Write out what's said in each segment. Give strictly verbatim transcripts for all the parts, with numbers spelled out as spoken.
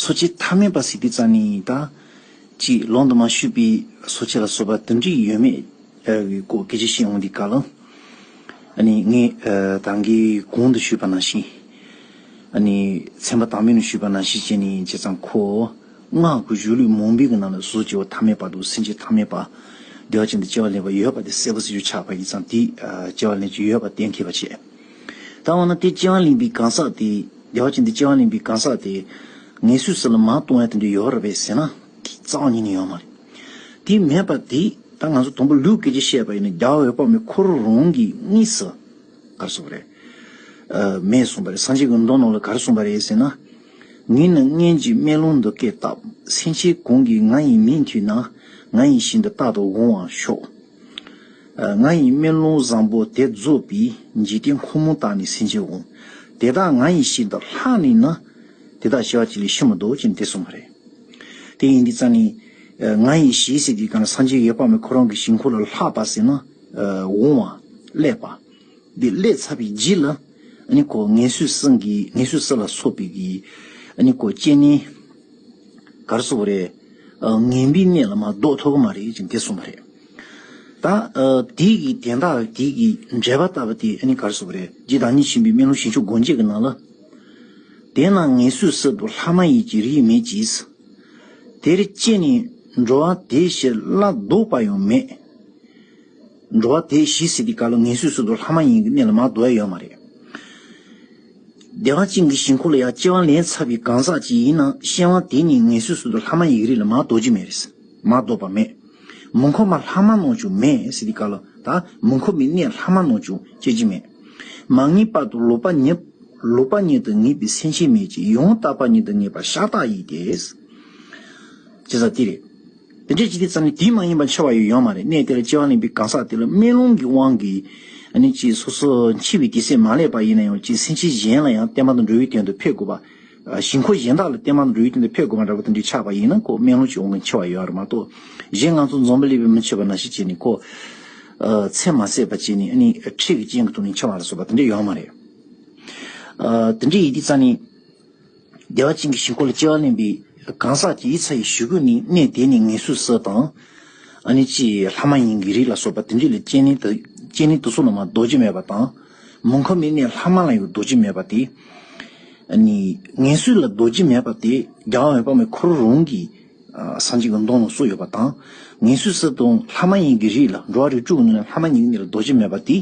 འཚོ་བྱེད་ཐ་མལ་པ་ཟེར་དུས་ཙང་ནི་ད་ཅིག་ལུང་དུ་མ་ཞུགས་པའི་འཚོ་བྱེད་ལ་སོགས་པ་དེ་འདྲའི་ཡོད་མེད་ཀྱི་སྐོར་སྐད་ཆ་བཤད་འོང་དུས་སྐབས་ལ། ཨ་ནི་ངས་ད་གིན་གོང་དུ་ཞུས་པ་ནང་བཞིན། ཨ་ནི་ཚན་པ་དང་པོའི་ནང་ཞུས་པ་ནང་བཞིན་བྱས་ནས་བྱས་ཙང་ཁོ་སྔགས་ཀྱི་གཞུང་ལུགས་མང་པོའི་གི་ནང་ལ་གཟུགས་ཀྱི་བ་ཐ་མལ་པ་དང་སེམས་ཅན་ཐ་མལ་པ། བདེ་བ་ཅན་དུ་སྐྱེ་བ་ལེན་པ་ཡོད་པ་དེ་གསལ་པོ་གཟིགས་རྒྱུ་ཆགས་པ་ཡིན་ཙང་དེ་སྐྱེ་བ་ལེན་རྒྱུ་ཡོད་པ་གཏན་འཁེལ་བ་བྱས། ད་འོ་ན་དེ་སྐྱེ་བ་ལེན་པའི་གང་ཟག་དེ་བདེ་བ་ཅན་དུ་སྐྱེ་བ་ལེན་པའི་གང་ཟག་དེ་ངན་སོང་ས་ལ་མར་ལྟུང་ཡ་དེ་འདྲ་ཡོད་རེད་པས་ཟེར་ན་དེ་རྩ་བ་ཉིད་ནས་ཡོད་མ་རེད། དེ་མེད་པ་དེ་ད་ང་ཚོ་དང་པོ་ལུགས་སྐད་ཆ་བཤད་པ་ཡིན་ན་རྒྱལ་བ་འོད་དཔག་མེད་ཁོ་རང་རང་གིས་དངོས་སུ་ག་རེ་ཟེར་དགོས་རེད། མེད་གསུངས་པ་རེད། སངས་རྒྱས་ཀྱི་མདོ་ནང་ལ་ག་རེ་གསུངས་པ་རེད་ཟེར་ན། ངས་ནི་སྔོན་གྱི་སྨོན་ལམ་འདི་སྐད་བཏབ། སེམས་ཅན་གང་གིས་ང་ཡི་མིང་ཐོས་ན། ང་ཡི་ཞལ་འདི་རྟག་ཏུ་དབང་བར་ཤོག་ང་ཡི་སྨོན་ལམ་བཟང་པོ་དེ་རྫོགས་པའི། འཇིག་རྟེན་ཁོ་མོ་དག་ནི་སེམས་ཅན་འོང་། དེ་དག་ང་ཡི་ཞལ་འདི་ལྷག་ནས་ན། དེ་དག་ཞི་བ་ཅིག་ལས་ཤི་མི་འདུག་ཅེས་དེ་གསུངས་པ་རེད། དེ་ཡིན་དུས་ཙང་ནི། ང་ཡི་ཞལ་ཟེར་དུས་གང་ལ་སངས་རྒྱས་འོད་དཔག་མེད་ཁོ་རང་གི་ཞལ་འཁོར་ལ་ལྷག་པ་ཟེར་ན། འོང་བ། སླེབས་པ། འདི་སླེབས་ཚར་བའི་རྗེས་ལ། ཨ་ནི་ཁོ་ངན་སོང་གསུམ་གྱི་ངན་སོང་གསུམ་ལ་སོགས་པའི་གི། ཨ་ནི་ཁོ་སྐྱེ་གནས། ག་རེ་ཟེར་དགོས་རེད། ངན་པའི་གནས་ལ་མར་ལྡོག་ཐུབ་ཀྱི་མ་རེད་ཅེས་དེ་གསུངས་པ་རེད། ད། དེའི་གི་དན་རྟགས་དེའི་གི་འགྲེལ་པ་ལྟ་བུ་དེ་ཨ་ནི་ག་རེ་ཟེར་དགོས་རེད། རྗེ་བདག་ཉིད་ཆེན་པོའི་སྨོན་ལམ་ཞིང་མཆོག་སྒོ་འབྱེད་ཀྱི་ནང་ལ། དེས་ན་ངན་སོང་གསུམ་དུ་ལྷ་མ་ཡིན་གྱི་རིགས་མེད་ཀྱི། དེར་སྐྱེས་ནས་འགྲོ་བ་དེ་ཞིག་སླར་ལྡོག་པ་ཡང་མེད། འགྲོ་བ་དེ་ཞིག་ཟེར་དུས་སྐབས་ལ་ངན་སོང་གསུམ་དུ་ལྷ་མ་ཡིན་གྱི་གནས་ལ་མར་ལྡོག་ཡ་ཡོད་མ་རེད། བདེ་བ་ཅན་གྱི་ཞིང་ཁམས་ལ་ཡང་སྐྱེ་བ་ལེན་ཚར་བའི་གང་ཟག་ཅིག་ཡིན་ན་སྐྱེ་བ་དེ་ནི་ངན་སོང་གསུམ་དུ་ལྷ་མ་ཡིན་གྱི་རིགས་ལ་མར་ལྡོག་རྒྱུ་མེད་རེད། མར་ལྡོག་པ་མེད། མི་ཁོམ་པ་ལྷ་མ་རྣམས་ཀྱང་མེད་ཟེར་དུས་སྐབས་ལ་ད་མི་ཁོམ་པའི་གནས་ལྷ་མ་རྣམས་ཀྱང་སྐྱེ་རྒྱུ་མེད། མ་ངེས་པ་དང་ལོག་པ་ཉིད། ལོག་པ་ཉིད་དུ་ངེས་པའི་སེམས་ཅན་མེད་ཅིང་ཡང་དག་པ་ཉིད་དུ་ངེས་པ་ཤ་སྟག་ཡིན་ཏེ། ཅེས་པ་དེ་རེད། དེ་འདྲ་ཅིག་དེ་ཙམ་ནི་དེ་མ་ཡིན་པ་འཆི་བ་ཡང་ཡོད་མ་རེད། གནས་དེ་ལ་སྐྱེ་བ་ལེན་པའི་གང་ཟག་དེ་ལ་སྨོན་ལམ་གྱི་དབང་གིས་ཨ་ནི་ཅིག་སོ་སོ་འཆི་བའི་དུས་ཚོད་མ་སླེབས་པ་ཡིན་ན་ཡང་ཅིག་སེམས་ཅན་གཞན་ལ་ཡང་བསྟན་པ་དང་འགྲོ་བའི་དོན་དུ་ཕེབས་དགོས་པ། ཞིང་ཁམས་གཞན་དག་ལ་བསྟན་པ་དང་འགྲོ་བའི་དོན་དུ་ཕེབས་དགོས་པ་འདྲ་པོ་དེ་འདྲའི་ཆགས་པ་ཡིན་ན་ཁོ་སྨོན་ལམ་གྱི་དབང་གིས་འཆི་བ་ཡོད་རེད་མ་གཏོགས། གཞན་ང་ཚོ་འཛོམས་པ་ལས་པའི་མི་འཆི་བ་ནང་བཞིན་བྱས་ནས་ཁོ། ཚེ་མ་ཟད་པ་བྱས་ནས་ཨ་ནི་འཁྲིས་ཀྱི་རྐྱེན་གྱི་ཐོག་ནས་འཆི་བ་ལ་སོགས་པ་དེ་འདྲ་ཡོད་མ་རེད། དེ་འདྲ་ཡིན་དུས་ཙང་ནི། བདེ་བ་ཅན་གྱི་ཞིང་ཁམས་ལ་སྐྱེ་བ་ལེན་པའི་གང་ཟག་དེའི་ཚེ་ཡི་གཞུག་གུ་ནི་གནས་དེ་ནི་ངན་སོང་གསུམ་དང་། ཨ་ནི་ཅི་ལྷ་མ་ཡིན་གྱི་རིགས་ལ་སོགས་པ་དེ་འདྲ་ལ་སྐྱེ་གནས་དེ་སྐྱེ་གནས་དེ་ཚོ་ལ་མར་ལྡོག་རྒྱུ་མེད་པ་དང་། མི་ཁོམ་པའི་གནས་ལྷ་མ་ལ་ཡང་ལྡོག་རྒྱུ་མེད་པ་དེ། ཨ་ནི་ངན་སོང་ལ་ལྡོག་རྒྱུ་མེད་པ་དེ་རྒྱལ་བ་འོད་དཔག་མེད་ཁོ་རང་གིས་སངས་རྒྱས་ཀྱི་མདོ་ནང་གསུངས་ཡོད་པ་དང་། ངན་སོང་གསུམ་དང་ལྷ་མ་ཡིན་གྱི་རིགས་ལ་འགྲོ་བ་རིགས་དྲུག་གི་ནང་ལྷ་མ་ཡིན་གྱི་གནས་ལ་ལྡོག་རྒྱུ་མེད་པ་དེ།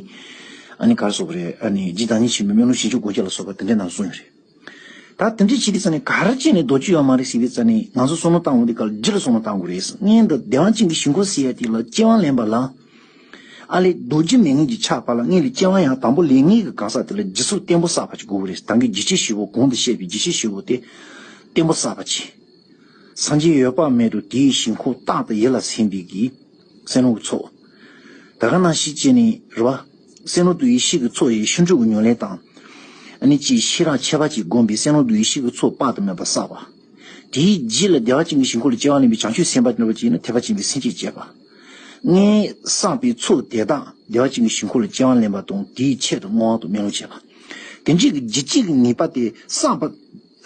ཨ་ནི་ག་རེ་ཟེར་དགོས་རེད། ཨ་ནི་རྗེ་བདག་ཉིད་ཆེན་པོའི་སྨོན་ལམ་ཞིང་མཆོག་སྒོ་འབྱེད་ལ་སོགས་པ་དེ་འདྲའི་ནང་གསུངས་ཡོད་རེད། ད་དེ་འདྲའི་བྱེད་དུས་ཙང་ནས་ག་རེ་བྱས་ནས་ལྡོག་རྒྱུ་ཡོད་མ་རེད་ཟེར་དུས་ཙང་ནས་ང་ཚོ་བསམ་བློ་བཏང་འོང་དུས་སྐབས་ལ་རྒྱུ་ལ་བསམ་བློ་བཏང་དགོས་རེད། སྔོན་དུ་བདེ་བ་ཅན་གྱི་ཞིང་ཁམས་ཟེར་ཡ་དེ་ལ་སྐྱེ་བ་ལེན་པ་ལ། ཨ་ལས་ལྡོག་རྒྱུ་མེད་མཁན་གྱི་ཆགས་པ་ལ་སྔོན་ལ་སྐྱེ་བ་ཡང་དང་པོ་ལེན་མཁན་གྱི་གང་ཟག་དེ་ལ་རྒྱུ་ཚོགས་བརྟན་པོ་བསགས་པ་ཅིག་དགོས་ཀྱི་རེད། ད་གིན་རྒྱུ་རྐྱེན་བཞི་པོ་གོང་དུ་བཤད་པའི་རྒྱུ་རྐྱེན་བཞི་པོ་དེ་བརྟན་པོ་བསགས་པ་ཅིག་སངས་རྒྱས་འོད་དཔག་མེད་དུ་དེའི་ཞིང་ཁམས་རྟག་ཏུ་ཡིད་ལ་ཟིན་པའི་གི་སེམས་ལུགས་ཀྱི་ཚོགས། ད་ག་ནང་བཞིན་བྱས་ནས་རེད་བ། སེམས་ལུགས་དང་ཡེ་ཤེས་ཀྱི་ཚོགས་ཡི་ཤིན་ཏུ་གི་ཉམས་ལེན་དང་། ཨ་ནི་ཅིག་ཤེས་རབ་ཁྱད་པར་ཅན་བསྒོམས་པའི་སེམས་ལུགས་དང་ཡེ་ཤེས་ཀྱི་ཚོགས་དཔག་ཏུ་མེད་པ་བསགས་པ། དེའི་རྗེས་ལ་བདེ་བ་ཅན་གྱི་ཞིང་ཁམས་ལ་སྐྱེ་བ་ལེན་པའི་བྱང་ཆུབ་སེམས་དཔའ་འདྲ་བ་ཅིག་ཡིན་ན་ཐེག་པ་ཆེན་པོའི་སེམས་བསྐྱེད་བྱེད་པ། སྔོན་བསགས་པའི་ཚོགས་དེ་དག་བདེ་བ་ཅན་གྱི་ཞིང་ཁམས་ལ་སྐྱེ་བ་ལེན་པ་དང་དེའི་ཆེད་དུ་བསྔོ་བ་དང་སྨོན་ལམ་བྱེད་པ། དེ་འདྲའི་གི་རྒྱུ་གཅིག་གི་ངེས་པ་དེ་བསགས་པ།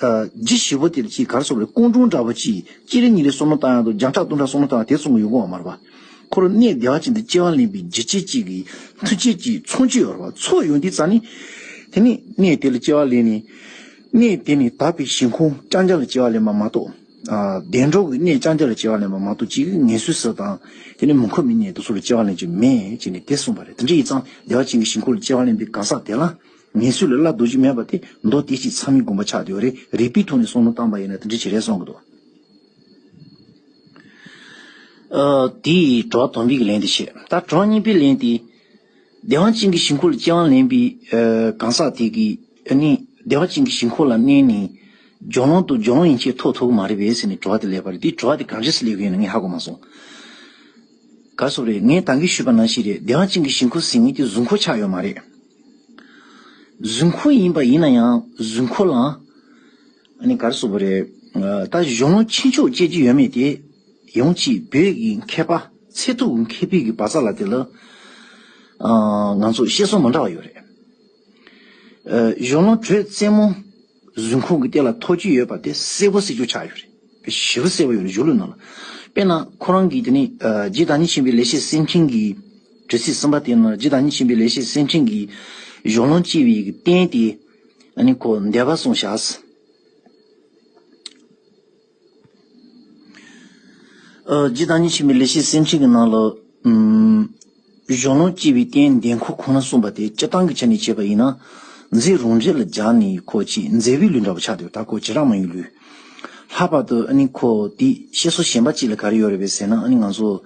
རྒྱུ་བཞི་པོ་དེ་ལ་ཅིག་ག་རེ་ཟེར་དགོས་རེད། སྐོང་གྲོང་འདྲ་པོ་ཅིག་གཅིག་རེ་གཉིས་རེ་བསམ་བློ་བཏང་ཡག་དང་བརྒྱ་ཕྲག་སྟོང་ཕྲག་བསམ་བློ་བཏང་ཡག་དེ་ཙམ་གྱིས་ཡོང་གི་ཡོད་མ་རེད་པ། ཁོ་རང་གནས་བདེ་བ་ཅན་དུ་སྐྱེ་བ་ལེན་པའི་རྒྱུ་རྐྱེན་གཅིག་གི་མཐུ་རྐྱེན་གཅིག་ཚོགས་གཅིག་ཡོད་རེད་པ། ཚོགས་ཡོང་དུས་ཙང་ནི། དེ་ནི་གནས་དེ་ལ་སྐྱེ་བ་ལེན་ནས། གནས་དེ་ནི་དག་པའི་ཞིང་ཁམས་ཅང་ཅང་ལ་སྐྱེ་བ་ལེན་པ་མ་གཏོགས། བདེ་འགྲོ་གི་གནས་ཅང་ཅང་ལ་སྐྱེ་བ་ལེན་པ་མ་གཏོགས་གཅིག་གི་ངན་སོང་ས་དང་དེ་ནི་མི་ཁོམ་པའི་གནས་དེ་ཚོ་ལ་སྐྱེ་བ་ལེན་རྒྱུ་མེད་ཅེས་ནི་དེ་གསུངས་པ་རེད། དེ་འདྲ་ཡིན་ཙང་བདེ་བ་ཅན་གྱི་ཞིང་ཁམས་ལ་སྐྱེ་བ་ལེན་པའི་གང་ཟག་དེ་ལ། ངན་སོང་ལས་སླར་ལྡོག་རྒྱུ་མེད་པ་དེ་མདོ་སྡེ་གཅིག་ཚང་མའི་དགོངས་པ་ཆགས་བསྡད་ཡོད་རེད། རིགས་པའི་ཐོག་ནས་བསམ་བློ་བཏང་པ་ཡིན་ན་དེ་འདྲ་ཅིག་རེད་གསུང་གི་འདུག་ཨ། དེ་ཡི་དྲི་བ་དང་པོའི་ལན་དེ་བྱས། ད་དྲི་བ་གཉིས་པའི་ལན་དེ། བདེ་བ་ཅན་གྱི་ཞིང་ཁམས་ལ་སྐྱེ་བ་ལེན་པའི་གང་ཟག་དེ་གིས་ནི་བདེ་བ་ཅན་གྱི་ཞིང་ཁམས་ལ་གནས་ནས་སྦྱོར་ལམ་དང་སྦྱོར་ལམ་ཡན་ཆད་ཐོབ་ཐུབ་ཀྱི་མ་རེད་པས་ཟེར་ནས་དྲི་བ་དེ་སླེབས་པ་རེད། དེ་དྲི་བ་དེ་ག་འདྲས་སེ་སླེབས་ཀྱི་ཡོད་ན་ངས་ཧ་གོ་མ་སོང་། ག་རེ་ཟེར་དགོས་རེད། ངས་ད་གིན་ཞུས་པ་ནང་བཞིན་རེད། བདེ་བ་ཅན་གྱི་ཞིང་ཁམས་ཟེར་མཁན་དེ་གཟུགས་ཁམས་ཆགས་ཡོད་མ་རེད། གཟུགས་ཁམས་ཡིན་པ་ཡིན་ན་ཡང་གཟུགས་ཁམས་ལ། ཨ་ནི་ག་རེ་ཟེར་དགོས་རེད། ད་གཞུང་ལུགས་ཆོས་ཕྱོགས་སྐྱེ་རྒྱུ་ཡོད་མེད་དེ། ཡང་ཅིག་བོད་ཀྱི་མཁས་པ་ཚད་ཐུབ་ཀྱི་མཁས་པའི་གི་བག་ཚ་ལ་དེ་ལ། ང་ཚོ་བཤད་སྲོལ་མི་འདྲ་བ་ཡོད་རེད། གཞུང་ལུགས་དྲོད་རྩེ་མོ། གཟུགས་ཁོག་གི་སྟེང་ལ་ཐོགས་བཅུད་ཡོད་པ་དེ་གསལ་པོ་གསལ་ཆོག་ཆགས་ཡོད་རེད། ཞེ་པོ་གསལ་པོ་ཡོད་རེད་གཞུང་ལུགས་ནང་ལ། དཔེར་ན་ཁོ་རང་གིས་དེ་ནི་ཨ་རྗེ་བདག་ཉིད་ཆེན་པོའི་ལེགས་བཤད་གསེར་ཕྲེང་གི་དྲི་ཚིག་གསུམ་པ་དེ་ནང་རྗེ་བདག་ཉིད་ཆེན་པོའི་ལེགས་བཤད་གསེར་ཕྲེང་གི་གཞུང་ལུགས་སྐྱེ་བའི་རྟེན་དེ་ཨ་ནི་ཁོ་འདས་པ་གསུངས་བཞག་ཨ་རྗེ་བདག་ཉིད་ཆེན་པོའི་ལེགས་བཤད་གསེར་ཕྲེང་གི་ནང་ལ་ཨམ་གཞུང་ལུགས་སྐྱེ་བའི་རྟེན་འདས་འཁོར་ཁོ་ན་གསུངས་པ་དེ་སྤྱིར་བཏང་གི་ཆ་ནས་བྱས་པ་ཡིན་ན། མཛེ་རང་འགྲེལ་ལ་སྦྱར་ནས་ཁོ་ཅིག་མཛེ་བའི་ལུས་འདྲ་པོ་ཆགས་འདུག་ད་ཁོ་བྱེ་བྲག་སྨྲ་བའི་ལུས། ལྷག་པར་དུ་ཨ་ནི་ཁོ་དེ་བཤད་སྲོལ་གཞན་པ་ཅིག་ལ་ག་རེ་ཡོད་རེད་པས་ཟེར་ན། ཨ་ནི་ང་ཚོ་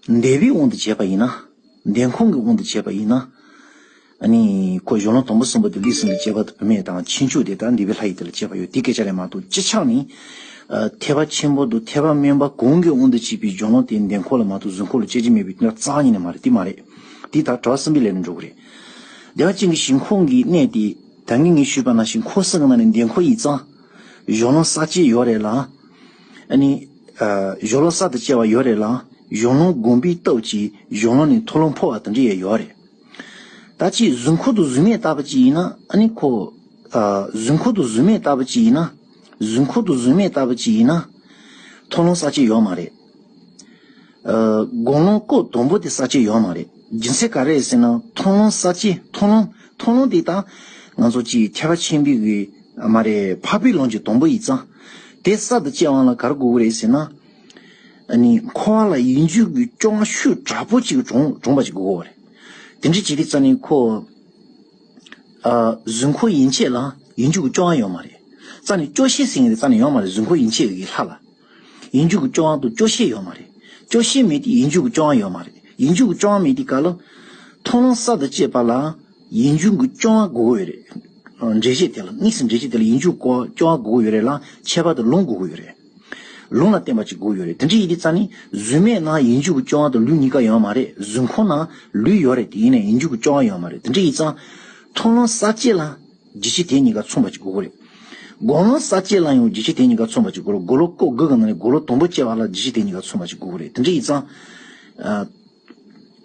འདས་པའི་དབང་དུ་བྱས་པ་ཡིན་ན། འདས་འཁོར་གྱི་དབང་དུ་བྱས་པ་ཡིན་ན། ཨ་ནི་ཁོ་གཞུང་ལུགས་དང་པོ་གསུམ་པོ་དེ་ལུས་སེམས་ཀྱི་བྱེད་པ་དང་བུད་མེད་དང་ཕྱིན་ཆོད་དེ་དག་འདས་པའི་ལྷ་ཡི་དེ་ལ་བྱེད་པ་ཡོད་དེ་སྐད་ཆ་རེད་མ་གཏོགས་སྤྱི་ཆ་ནི། ཨ་ཐེག་པ་ཆེན་པོ་དང་ཐེག་པ་དམན་པ་གང་གི་དབང་དུ་བྱས་པའི་གཞུང་ལུགས་དེ་འདས་འཁོར་ལ་མ་གཏོགས་གཟུགས་འཁོར་ལ་སྐྱེ་གི་མེད་པའི་དོན་རྩ་བ་ཉིད་ནས་མ་རེད། དེ་མ་རེད། དེ་ད་གྲྭ་བ་གསུམ་པའི་ལས་ནས་འགྲོ་གི་རེད། བདེ་བ་ཅན་གྱི་ཞིང་ཁམས་ཀྱི་གནས་དེ་ད་གིན་ངས་ཞུས་པ་ནང་བཞིན་འཁོར་གསུམ་གྱི་ནང་ནས་འདས་འཁོར་ཡིན་ཙང་། གཞུང་ལུགས་གསར་བཅད་ཡོད་རེད་ལ། ཨ་ནི། ཨ་གཞུང་ལུགས་གསར་དུ་བཅད་པ་ཡོད་རེད་ལ། གཞུང་ལུགས་དགོངས་པའི་སྟོབས་ཀྱིས་གཞུང་ལུགས་ནས་མཐོ་ལོ་འཕོ་བ་དེ་འདྲ་ཡང་ཡོད་རེད། ད་ཅི་གཟུགས་འཁོར་དང་གཟུགས་མེད་ལྟ་བུ་ཅིག་ཡིན་ན་ཨ་ནི་ཁོ། ཨ་གཟུགས་འཁོར་དང་གཟུགས་མེད་ལྟ་བུ་ཅིག་ཡིན་ན། གཟུགས་འཁོར་དང་གཟུགས་མེད་ལྟ་བུ་ཅིག་ཡིན་ན། མཐོ་ལོ་གསར་བཅད་ཡོད་མ་རེད། ཨ་དགུང་ལོ་སྐོར་དང་པོ་དེ་གསར་བཅད་ཡོད་མ་རེད། རྒྱུ་མཚན་ག་རེ་རེད་ཟེར་ན་མཐོང་ལམ་གསར་བཅད་མཐོང་ལམ་མཐོང་ལམ་དེ་དང་ང་ཚོ་ཅིག་ཐེག་པ་ཆེན་པོའི་གི་མ་རེད་འཕགས་པའི་ལམ་གྱི་དང་པོ་ཡིན་ཙང་། དེ་གསར་དུ་བཅད་དབང་ལ་ག་རེ་དགོས་ཀྱི་རེད་ཟེར་ན། ཨ་ནི་འཁོར་བ་ལ་ཡིད་འཇུག་གི་སྐྱོ་བ་ཤུགས་དྲག་པོ་ཅིག་གྲོངས་གྲོངས་པ་ཅིག་དགོས་ཀྱི་རེད། དེ་འདྲ་བྱེད་དུས་ཙ་ནི་ཁོ། ཨ་གཟུགས་འཁོར་ཡན་ཆད་ལ་ཡིད་འཇུག་གི་སྐྱོ་བ་ཡོད་མ་རེད། རྩ་ནས་སྐྱོ་ཤས་ཟེར་མཁན་དེ་རྩ་ནས་ཡོད་མ་རེད། གཟུགས་འཁོར་ཡན་ཆད་ཀྱི་ལྷ་ལ། ཡིད་འཇུག་གི་སྐྱོ་བ་དང་སྐྱོ་ཤས་ཡོད་མ་རེད། སྐྱོ་ཤས་མེད་དུས་ཡིད་འཇུག་གི་སྐྱོ་བ་ཡོད་མ་རེད། ཡིད་འཇུག་གི་སྐྱོ་བ་མེད་དུས་ག་ལ། མཐོང་ལམ་གསར་དུ་བཅད་པ་ལ་ཡིད་འཇུག་གི་སྐྱོ་བ་དགོས་ཀྱི་ཡོད་རེད། འགྲེལ་བཤད་དེ་ལ་དམིགས་སུ་འགྲེལ་བཤད་དེ་ལ་ཡིད་འཇུག་གི་སྐྱོ་བ་དགོས་ཀྱི་ཡོད་རེད་ལ་ཁྱད་པར་དུ་ལུང་དགོས་ཀྱི་ཡོད་རེད། ལུང་ལ་བརྟེན་པ་ཅིག་དགོས་ཀྱི་ཡོད་རེད། དེ་འདྲ་ཡིན་དུས་རྩ་ནི་གཟུགས་མེད་ནང་ཡིད་འཇུག་གི་སྐྱོ་བ་དང་ལུས་གཉིས་ཀ་ཡོད་མ་རེད། གཟུགས་འཁོར་ནང་ལུས་ཡོད་རེད། དེ་ཡིན་ནའི་ཡིད་འཇུག་གི་སྐྱོ་བ་ཡོད་མ་རེད། དེ་འདྲ་ཡིན་ཙང་མཐོང་ལམ་གསར་བཅད་ལ། རྒྱུ་ཆ་དེ་གཉིས་ཀ་མཚུངས་པ་ཅིག་དགོས་ཀྱི་རེད། དགུང་ལོ་གསར་བཅད་ལ་ཡང་རྒྱུ་ཆ་དེ་གཉིས་ཀ་མཚུངས་པ་ཅིག་དགོས་རེད། དགུང་ལོ་སྐོར་དགུ་གི་ནང་ནས་དགུང་ལོ་དང་པོ་བཅད་པ་ལ་རྒྱུ་ཆ་དེ་གཉིས་ཀ་མཚུངས་པ་ཅིག་དགོས་ཀྱི་རེད། དེ་འདྲ་ཡིན་ཙང་། ཨ།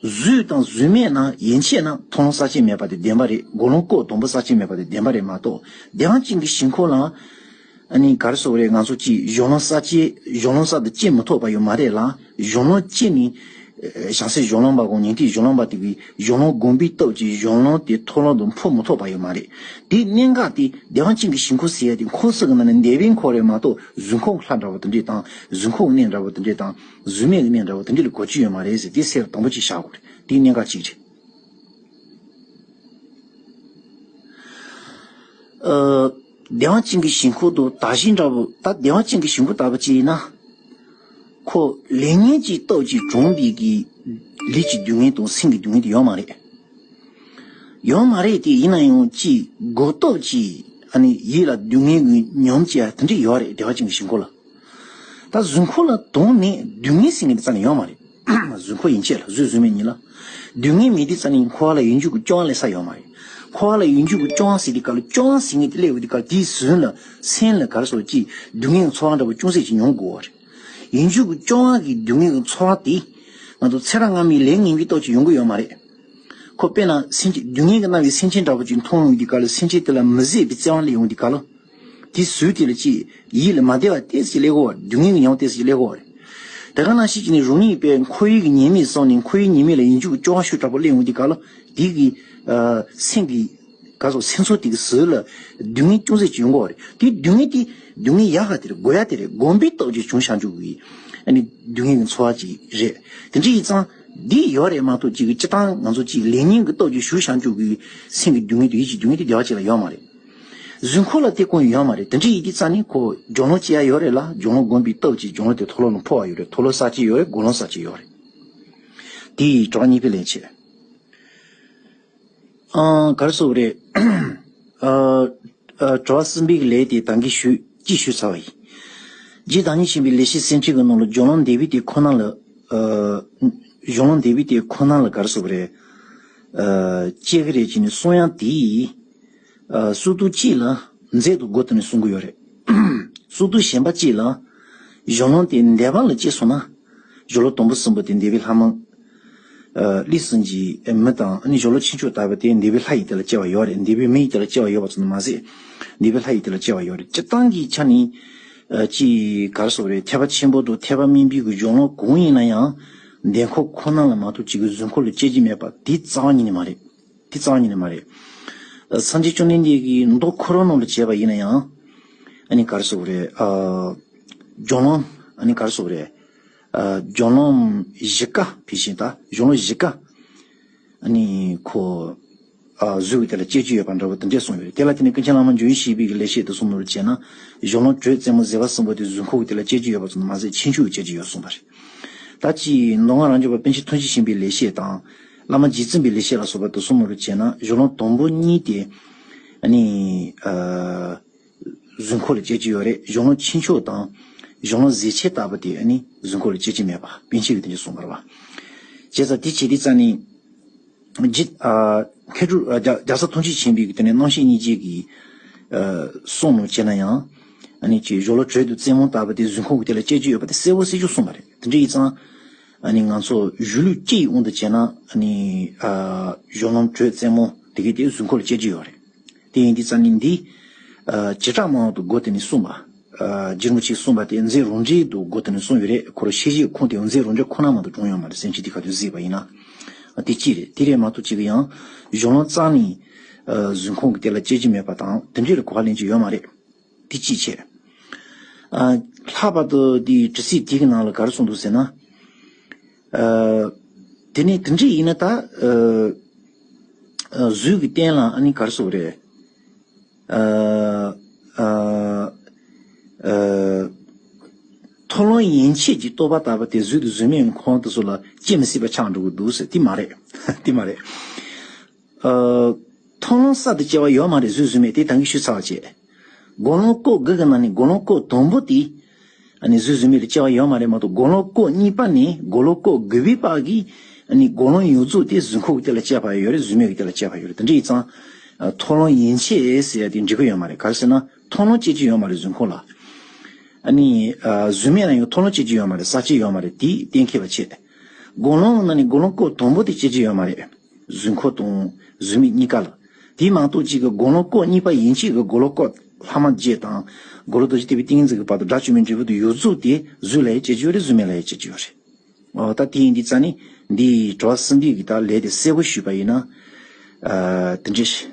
གཟུགས་དང་གཟུགས་མེད་ན་ཡན་ཆད་ན་མཐོང་ལམ་གསར་བཅད་མེད་པ་དེ་བདེན་པ་རེད། དགུང་ལོ་སྐོར་དང་པོ་གསར་བཅད་མེད་པ་དེ་བདེན་པ་རེད་མ་གཏོགས་བདེ་བ་ཅན་གྱི་ཞིང་ཁམས་ལ། ཨ་ནི་ག་རེ་ཟེར་དགོས་རེད། ང་ཚོ་ཅིག་གཞུང་ལམ་གསར་བཅད་གཞུང་ལམ་གསར་དུ་བཅད་མི་ཐུབ་པ་ཡོད་མ་རེད་ལ། གཞུང་ལམ་བཅད་ནས། བྱང་སེམས་གཞུང་ལམ་པ་དང་ཉན་ཐོས་གཞུང་ལམ་པ་དེ་གི་གཞུང་ལམ་དགོངས་པའི་སྟོབས་ཀྱིས་གཞུང་ལམ་དེ་མཐོ་ལམ་དུ་འཕོ་མི་ཐུབ་པ་ཡོད་མ་རེད། དེའི་གནད་འགག་དེ་བདེ་བ་ཅན་གྱི་ཞིང་ཁམས་ཟེར་ཡ་དེ་འཁོར་གསུམ་གྱི་ནང་ནས་འདས་པའི་འཁོར་རེད་མ་གཏོགས་གཟུགས་འཁོར་ལྷ་འདྲ་བོ་དེ་འདྲས་དང་གཟུགས་འཁོར་གནས་འདྲ་བོ་དེ་འདྲས་དང་གཟུགས་མེད་ཀྱི་གནས་འདྲ་བོ་དེ་འདྲས་ལ་གོ་རྒྱུ་ཡོད་མ་རེད་ཟེར། དེ་གསལ་དང་པོ་ཅིག་བཞག་དགོས་རེད། དེའི་གནད་འགག་གཅིག་རེད། ཨ། བདེ་བ་ཅན་གྱི་ཞིང་ཁམས་དང་དག་ཞིང་འདྲ་བོ། ད་བདེ་བ་ཅན་གྱི་ཞིང་ཁམས་ལྟ་བུ་ཅིག་ཡིན་ན། ཁོ་ལས་ངན་གྱི་སྟོབས་ཀྱིས་གྲོངས་པའི་གི་ལུས་ཀྱི་སྡུག་བསྔལ་དང་སེམས་ཀྱི་སྡུག་བསྔལ་དེ་ཡོད་མ་རེད། ཡོད་མ་རེད་དེ་ཡིན་ན་ཡང་ཅིག་སྒོ་སྟོབས་ཀྱིས་ཨ་ནི་ཡིད་ལ་སྡུག་བསྔལ་གྱི་ཉམས་ཀྱི་དེ་འདྲ་ཡོད་རེད། བདེ་བ་ཅན་གྱི་ཞིང་ཁམས་ལ། ད་གཟུགས་འཁོར་ལ་དོན་མེད་སྡུག་བསྔལ་ཟེར་མཁན་དེ་རྩ་ནས་ཡོད་མ་རེད། གཟུགས་འཁོར་ཡན་ཆད་ལ་གཟུགས་གཟུགས་མེད་གཉིས་ལ། སྡུག་བསྔལ་མེད་དུས་རྩ་ནས་འཁོར་བ་ལ་ཡིད་འཇུག་གི་སྐྱོ་བ་སླེབས་ས་ཡོད་མ་རེད། འཁོར་བ་ལ་ཡིད་འཇུག་གི་སྐྱོ་བ་ཟེར་དུས་སྐབས་ལ་སྐྱོ་བ་ཟེར་མཁན་དེ་སླེབས་ཡོང་དུས་སྐབས་དེའི་ཟོན་ལ་སེམས་ལ་ག་རེ་ཟེར་ཅིག་སྡུག་བསྔལ་གྱི་ཚོར་བ་འདྲ་བོ་ཅུང་ཟད་ཅིག་མྱོང་དགོས་པ་རེད། ཡིད་འཇུག་གི་སྐྱོ་བ་གི་སྡུག་བསྔལ་གྱི་ཚོར་བ་དེ་ང་ཚོ་ཚེ་རབས་སྔ་མའི་ལས་ངན་པའི་སྟོབས་ཀྱིས་ཡོང་གི་ཡོད་མ་རེད། ཁོ་དཔེར་ན་སེམས་ཅན་སྡུག་བསྔལ་གྱིས་མནར་བའི་སེམས་ཅན་འདྲ་བོ་ཅིག་མཐོང་ཡོང་དུས་སྐབས་ལ་སེམས་ཅན་དེ་ལ་མི་བཟོད་པའི་བརྩེ་བ་སླེབས་ཡོང་དུས་སྐབས་ལ། དེ་ཟོས་དེ་ལ་ཅིག་ཡིད་ལ་མ་བདེ་བ་ཏོག་ཙམ་སླེབས་ཀྱི་ཡོད་རེད། སྡུག་བསྔལ་གྱི་མྱོང་ཏོག་ཙམ་སླེབས་ཀྱི་ཡོད་རེད། དེ་ག་ནང་བཞིན་བྱས་ནས་རང་ཉིད་པའི་འཁོར་བའི་གི་ཉེས་དམིགས་བསམས་ནས་འཁོར་བའི་ཉེས་དམིགས་ལ་ཡིད་འཇུག་གི་སྐྱོ་བ་ཤུགས་དྲག་པོ་སླེབས་ཡོང་དུས་སྐབས་ལ་དེ་གི་ཨ་སེམས་ཀྱི་ག་སོགས་སེམས་ཚོར་དེ་གི་ཟོན་ལ་སྡུག་བསྔལ་ཅུང་ཟད་ཅིག་ཡོང་གི་ཡོད་རེད། དེ་སྡུག་བསྔལ་དེ་སྡུག་བསྔལ་ཡག་ག་དེ་རེད། དགོས་ཡ་དེ་རེད། དགོངས་པའི་སྟོབས་ཀྱིས་བྱུང་བཞག་འཇུག་གི་ཨ་ནི་སྡུག་བསྔལ་གྱི་ཚོར་བ་ཅིག་རེད། དེ་འདྲ་ཡིན་ཙང་འདི་ཡོད་རེད་མ་གཏོགས་ཅིག་གི་སྤྱིར་བཏང་ང་ཚོ་ཅིག་ལས་ངན་གྱི་སྟོབས་ཀྱིས་ཞུགས་བཞག་འཇུག་གི་སེམས་ཀྱི་སྡུག་བསྔལ་དང་ཡིད་ཀྱི་སྡུག་བསྔལ་དེ་བདེ་བ་ཅིག་ལ་ཡོད་མ་རེད། གཟུགས་འཁོར་ལ་དེ་ཀུན་ཡོད་མ་རེད། དེ་འདྲ་ཡིན་དུས་རྩ་ནས་ཁོ་སྦྱོར་ལམ་སྐྱེ་ཡ་ཡོད་རེད་ལ། སྦྱོར་ལམ་བསྒོམས་པའི་སྟོབས་ཀྱིས་སྦྱོར་ལམ་དེ་མཐོ་ལོ་ལ་འཕོ་བ་ཡོད་རེད། མཐོ་ལོ་གསར་སྐྱེ་ཡོད་རེད། དགུང་ལོ་གསར་སྐྱེ་ཡོད་རེད། དེ་ཡི་གྲོགས་གཉིས་པའི་ལན་བྱེད། ཨང་། ག་རེ་ཟེར་དགོས་རེད། ཨ་ཨ་གྲོགས་གསུམ་པའི་ལས་དེ་ད་གིན་ཞུས་ཅིག་ཞུས་ཚར་བ་ཡིན། རྗེ་བདག་ཉིད་ཆེན་པོའི་ལེགས་བཤད་གསེར་ཕྲེང་གི་ནང་ལ་སྦྱོར་ལམ་འདས་པའི་དེ་ཁོ་ན་ལ། ཨ་སྦྱོར་ལམ་འདས་པའི་དེ་ཁོ་ན་ལ་ག་རེ་ཟེར་དགོས་རེད། ཨ་སྐྱེ་གི་རེད་ཅེས་ནས་གསུང་ཡག་དེ། ཨ་སུ་དུ་གཅིག་ལ་མཛད་དུ་སྒོ་དེ་ནས་གསུང་གི་ཡོད་རེད། སུ་དུ་གཞན་པ་གཅིག་ལ་གཞུང་ལམ་དེ་འདས་པ་ལ་སྐྱེས་སོང་ན་གཞུང་ལམ་དང་པོ་གསུམ་པོ་དེ་འདས་པའི་ལྷ་མོ། ལས་གསུམ་གྱི་མི་དང་ཨ་ནི་གཞོན་ལོ་ཆུང་ཆུང་ལྟ་བུ་དེ་འདས་པའི་ལྷ་ཡི་དེ་ལ་སྐྱེ་བ་ཡོད་རེད། འདས་པའི་མི་ཡི་དེ་ལ་སྐྱེ་བ་ཡོད་པ་ཙམ་དུ་མ་ཟད། འདས་པའི་ལྷ་ཡི་དེ་ལ་སྐྱེ་བ་ཡོད་རེད། སྤྱིར་བཏང་གི་ཆ་ནས་ཅིག་ག་རེ་ཟེར་དགོས་རེད། ཐེག་པ་ཆེན་པོ་དང་ཐེག་པ་དམན་པའི་གི་གཞུང་ལུགས་གང་ཡིན་ན་ཡང་། འདས་འཁོར་ཁོ་ན་ལ་མ་གཏོགས་ཅིག་གི་གཟུགས་འཁོར་ལ་སྐྱེ་རྒྱུ་མེད་པ་དེ་རྩ་བ་ཉིད་ནས་མ་རེད། དེ་རྩ་བ་ཉིད་ནས་མ་རེད། སངས་རྒྱས་བཅོམ་ལྡན་འདས་ཀྱིས་མདོ་ཁོ་རང་ནང་ལ་བྱས་པ་ཡིན་ན་ཡང་། ཨ་ནི་ག་རེ་ཟེར་དགོས་རེད། ཨ། སྦྱོར་ལམ། ཨ་ནི་ག་རེ་ཟེར་དགོས་རེད། ཨ། སྦྱོར་ལམ་བཞི་ཀ་ཕལ་ཆེར་ད་སྦྱོར་ལམ་བཞི་ཀ་ཨ་ནི་ཁོ། ཨ། གཟུགས་ཀྱི་དེ་ལ་སྐྱེ་རྒྱུ་ཡོད་པ་འདྲ་བོ་དེ་འདྲས་གསུངས་ཡོད་རེད། དེ་ལ་བརྟེན་ནས་ཀུན་མཁྱེན་བླ་མ་འཇམ་དབྱངས་བཞད་པའི་གི་ལེགས་བཤད་དེ་གསུང་ནོར་བྱས་ན། སྦྱོར་ལམ་དྲོད་རྩེ་མོ་ཟད་པ་གསུམ་པོ་དེ་གཟུགས་འཁོར་གྱི་དེ་ལ་སྐྱེ་རྒྱུ་ཡོད་པ་ཙམ་དུ་མ་ཟད་ཕྱིན་ཆད་ཀྱི་སྐྱེ་རྒྱུ་ཡོད་གསུངས་པ་རེད། ད་ཅི་མདོ་སྔགས་རབ་འབྱམས་པ་པཎ་ཆེན་ཐུགས་རྗེ་ཆེན་པོའི་ལེགས་བཤད་དང་། བླ་མ་རྗེ་བཙུན་པའི་ལེགས་བཤད་ལ་སོགས་པ་དེ་གསུང་ནོར་བྱས་ན་སྦྱོར་ལམ་དང་པོ་གཉིས་དེ། ཨ་ནི། ཨ། གཟུགས་འཁོར་ལ་སྐྱེ་རྒྱུ་ཡོད་རེད། སྦྱོར་ལམ་ཆུང་ཆུང་དང་། སྦྱོར་ལམ་ཟད་ཆེན་ལྟ་བུ་དེ་ཨ་ནི་གཟུགས་འཁོར་ལ་སྐྱེ་རྒྱུ་མེད་པ་པཎ་ཆེན་གྱིས་དེ་འདྲ་གསུངས་པ་རེད་བ། བྱས་ཙང་དེ་བྱས་དུས་ཙང་ནི། རྗེ། ཨ། མཁས་གྲུབ། ཨ། རྒྱ་རྒྱལ་ཚབ་ཐམས་ཅད་མཁྱེན་པའི་གི་དེ་ནས་རྣམ་བཤད་སྙིང་རྗེ་གི། ཨ། གསུང་ནང་བྱས་ན་ཡང་། ཨ་ནི་ཅིག་སྦྱོར་ལམ་དྲོད་དང་རྩེ་མོ་ལྟ་བུ་དེ་གཟུགས་འཁོར་གྱི་དེ་ལ་སྐྱེ་རྒྱུ་ཡོད་པ་དེ་གསལ་པོ་གསལ་རྐྱང་གསུངས་པ་རེད། དེ་འདྲ་ཡིན་ཙང་། ཨ་ནི་ང་ཚོ་གཞུང་ལུགས་སྤྱི་ཡི་དབང་དུ་བྱས་ན་ཨ་ནི། ཨ། སྦྱོར་ལམ་དྲོད་རྩེ་མོ་དེ་གའི་དེ་གཟུགས་འཁོར་ལ་སྐྱེ་རྒྱུ་ཡོད་རེད། དེ་ཡིན་དུས་ཙང་ནི་འདི། ཨ། བྱེ་བྲག་སྨྲ་བ་དང་སྒོ་དེ་ནས་གསུངས་པ། ཨ། རྗེ་རིན་པོ་ཆེས་གསུངས་པ་དེ་མཛད་རང་འགྲེལ་དང་སྒོ་དེ་ནས་གསུངས་ཡོད་རེད། ཁོ་རང་ཤེས་བྱའི་ཁུངས་དེ་མཛད་རང་འགྲེལ་ཁོ་ན་མ་གཏོགས་བྱུང་ཡོད་མ་རེད། སེམས་ཅན་དེ་ག་དུས་གཟིགས་པ་ཡིན་ན། ཨ། དེ་གཅིག་རེད། དེ་རེད་མ་གཏོགས་གཅིག་གི་ཡང་། སྦྱོར་ལམ་རྩ་ནས། ཨ། གཟུགས་འཁོར་གྱི་དེ་ལ་སྐྱེ་རྒྱུ་མེད་པ་དང་དེ་འདྲའི་ལ་གོ་བ་ལེན་རྒྱུ་ཡོད་མ་རེད། དེ་གཅིག་བྱས། ཨ། ལྷག་པར་དུ་དེའི་དྲི་ཚིག་དེ་གི་ནང་ལ་ག་རེ་གསུངས་འདུག་ཟེར་ན། ཨ། དེ་ནས་དེ་འདྲ་ཡིན་ན་ད། ཨ། ཨ། གཟུགས་ཀྱི་རྟེན་ལ་ཨ་ནི་ག་རེ་ཟེར་དགོས་རེད། ཨ། ཨ། ཨ། མཐོང་ལམ་ཡན་ཆད་ཀྱི་རྟོག་པ་ལྟ་བུ་དེ་གཟུགས་དང་གཟུགས་མེད་ཀྱི་ཁམས་དེ་ཚོ་ལ་སྐྱེ་མི་སྲིད་པ་ཆགས་འགྲོ་གི་འདུག་ཟེར། དེ་མ་རེད། དེ་མ་རེད། ཨ། མཐོང་ལམ་གསར་དུ་སྐྱེ་བ་ཡོད་མ་རེད། གཟུགས་གཟུགས་མེད་དེ་ད་གིན་ཞུས་ཚར་བ་བྱས། སྒོམ་ལམ་སྐོར་དགུ་གི་ནང་ནས་སྒོམ་ལམ་སྐོར་དང་པོ་དེ། ཨ་ནི་གཟུགས་གཟུགས་མེད་ལ་སྐྱེ་བ་ཡོད་མ་རེད་མ་གཏོགས། སྒོམ་ལམ་སྐོར་གཉིས་པ་ནས་སྒོམ་ལམ་སྐོར་དགུ་པའི་བར་གྱི་ཨ་ནི་སྒོམ་ལམ་ཡོངས་རྫོགས་དེ་གཟུགས་འཁོར་གྱི་དེ་ལ་སྐྱེ་བ་ཡོད་རེད། གཟུགས་མེད་ཀྱི་དེ་ལ་སྐྱེ་བ་ཡོད་རེད། དེ་འདྲ་ཡིན་ཙང་། ཨ། མཐོང་ལམ་ཡན་ཆད་ཟེར་ཡ་དེ་འགྲིག་གི་ཡོད་མ་རེད། ག་རེ་ཟེར་ན་མཐོང་ལམ་སྐྱེ་རྒྱུ་ཡོད་མ་རེད་གཟུགས་འཁོར་ལ། ཨ་ནི། ཨ། གཟུགས་མེད་ལ་ཡང་མཐོང་ལམ་སྐྱེ་རྒྱུ་ཡོད་མ་རེད། ས་བཅད་ཡོད་མ་རེད། དེ་གཏན་འཁེལ་བ་བྱས། སྒོམ་ལམ་ནང་ནས་སྒོམ་ལམ་སྐོར་དང་པོ་དེ་སྐྱེ་རྒྱུ་ཡོད་མ་རེད། གཟུགས་འཁོར་དང་གཟུགས་མེད་གཉིས་ཀ་ལ། དེ་མ་གཏོགས་གཅིག་གི་སྒོམ་ལམ་སྐོར་གཉིས་པ་ཡན་ཆད་ཀྱི་སྒོམ་ལམ་སྐོར་ལྷག་མ་བརྒྱད་དང་། སྒོམ་ལམ་རྡོ་རྗེ་ཐེག་པའི་ཏིང་ངེ་འཛིན་གྱི་བར་དུ་དགྲ་བཅོམ་པའི་འབྲས་བུ་དེ་ཡོངས་རྫོགས་དེ་གཟུགས་ལ་ཡང་སྐྱེ་རྒྱུ་ཡོད་རེད། གཟུགས་མེད་ལ་ཡང་སྐྱེ་རྒྱུ་ཡོད་རེད། འོ། ད་དེ་ཡིན་དུས་ཙང་ནི་འདིའི་དྲི་བ་གསུམ་པའི་གི་ད་ལན་དེ་གསལ་པོ་ཞུས་པ་ཡིན་ན། ཨ། དེ་འདྲ་ཞིག་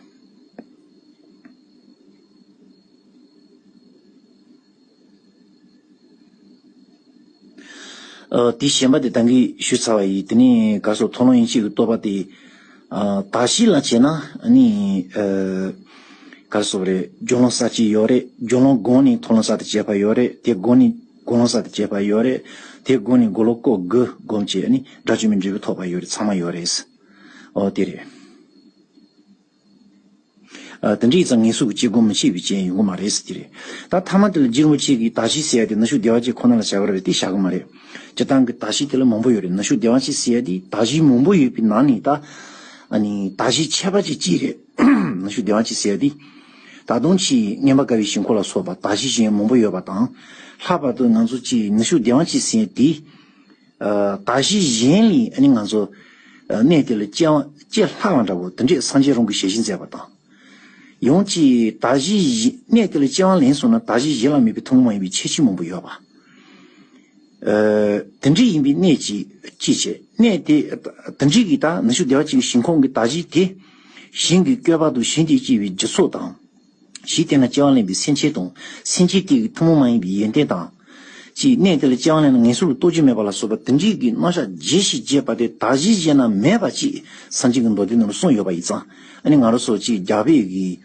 ཨ། དེ་གཞན་པ་དེ་ད་གིན་ཞུས་ཚར་བ་ཡིན། དེ་ནས་ག་རེ་ཟེར། མཐོང་ལམ་ཡན་ཆད་ཀྱི་རྟོག་པ་དེ། ཨ། དག་གཞི་ལ་བྱས་ན་ཨ་ནི། ཨ། ག་རེ་ཟེར་རེད། སྦྱོར་ལམ་གསར་སྐྱེས་ཡོད་རེད། སྦྱོར་ལམ་སྒོམ་ནས་མཐོང་ལམ་གསར་དུ་སྐྱེས་པ་ཡོད་རེད། དེ་སྒོམ་ནས་སྒོམ་ལམ་གསར་དུ་སྐྱེས་པ་ཡོད་རེད། དེ་སྒོམ་ནས་སྒོམ་ལམ་སྐོར་དགུ་སྒོམ་བྱས་ཨ་ནི་དགྲ་བཅོམ་པའི་འབྲས་བུ་ཐོབ་པ་ཡོད་རེད། ཚང་མ་ཡོད་རེད། ཨོ། དེ་རེད། ཨ། དེ་འདྲ་ཡིན་ཙང་ངེས་སོ་གི་སྐྱེ་སྒོ་མི་ཆད་པའི་རྐྱེན་ཡོང་གི་མ་རེད་ཟེར་གྱི་རེད། ད་ཐ་མ་དེ་ལ་རྗེ་རིན་པོ་ཆེ་གིས་དག་གཞི་ཟེར་ཡ་དེ་ནུབ་ཕྱོགས་བདེ་བ་ཅན་ཁོ་ན་ལ་བྱ་དགོས་རེད་དེ་བཞག་གི་མ་རེད། སྤྱིར་བཏང་གི་དག་གཞི་དེ་ལ་མང་པོ་ཡོད་རེད། ནུབ་ཕྱོགས་བདེ་བ་ཅན་ཟེར་ཡ་དེ་དག་གཞི་མང་པོ་ཡོད་པའི་ནང་ནས་ད། ཨ་ནི་དག་གཞི་ཁྱད་པར་ཅན་གཅིག་རེད། ནུབ་ཕྱོགས་བདེ་བ་ཅན་ཟེར་ཡ་དེ། ད་དུང་ཅིག་མངོན་པར་དགའ་བའི་ཞིང་ཁམས་ལ་སོགས་པ་དག་གཞི་གཞན་མང་པོ་ཡོད་པ་དང་། ལྷག་པར་དུ་ང་ཚོ་ཅིག་ནུབ་ཕྱོགས་བདེ་བ་ཅན་ཟེར་ཡ་དེ། ཨ། དག་གཞི་གཞན་ལས་ཨ་ནི་ང་ཚོ། ཨ། གནས་དེ་ལ་སྐྱེ་བ་སྐྱེ་སླ་བ་འདྲ་བོ་དེ་འདྲས་སངས་རྒྱས་རང་གི་ཞལ་བཞེས་མཛད་པ་དང་། ཡང་ཅིག་དག་གཞི་གཞན་གནས་དེ་ལ་སྐྱེ་བ་ལེན་སོང་ན་དག་གཞི་གཞན་ལ་མེད་པའི་ཐུན་མོང་མ་ཡིན་པའི་ཁྱད་ཆོས་མང་པོ་ཡོད་པ། ཨ། དེ་འདྲས་ཡིན་པའི་གནས་ཅིག་ཅིག་བྱས། གནས་དེ་དེ་འདྲས་ཀྱི་ད་ནུབ་ཕྱོགས་བདེ་བ་ཅན་གྱི་ཞིང་ཁམས་ཀྱི་དག་གཞི་དེ་གཞན་གྱི་བཀོད་པ་དང་གཞན་དེ་སྐྱེ་བའི་རྒྱུ་ཚོགས་དང་། གཞི་དེ་ན་སྐྱེ་བ་ལེན་པའི་སེམས་ཅན་དང་། སེམས་ཅན་དེ་གི་ཐུན་མོང་མ་ཡིན་པའི་ཡོན་ཏན་དང་། ཅིག་གནས་དེ་ལ་སྐྱེ་བ་ལེན་ན་ངན་སོང་ལ་རྟོག་རྒྱུ་མེད་པ་ལ་སོགས་པ་དེ་འདྲའི་གི་རྣམ་གཞག་བརྗོད་ཞིང་རྒྱས་པ་དེ་དག་གཞི་གཞན་ན་མེད་པ་ཅིག་སངས་རྒྱས་ཀྱི་མདོ་སྡེ་ནང་ལ་གསུངས་ཡོད་པ་ཡིན་ཙང་། ཨ་ནི་ང་རང་ཚོ་ཅིག་རྒྱ་བོད་ཀྱི།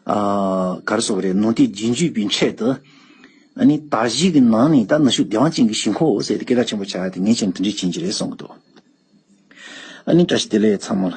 ཨ། ག་རེ་ཟེར་དགོས་རེད། ནང་བསྟན་རྒྱུན་སྤྱོད་པའི་ཁྲོད་དུ། ཨ་ནི་དག་གཞི་གི་ནང་ནས་ད་ནུབ་ཕྱོགས་བདེ་བ་ཅན་གྱི་ཞིང་ཁམས་ཟེར་ཏེ་སྐད་གྲགས་ཆེན་པོ་ཆགས་ཡ་དེ་ངས་བྱས་ན་དེ་འདྲའི་ཕྱིན་གྱི་རེད་བསམ་གྱི་འདུག་ཨ་ནི་བཀྲ་ཤིས་བདེ་ལེགས་ཚང་མ་ལ།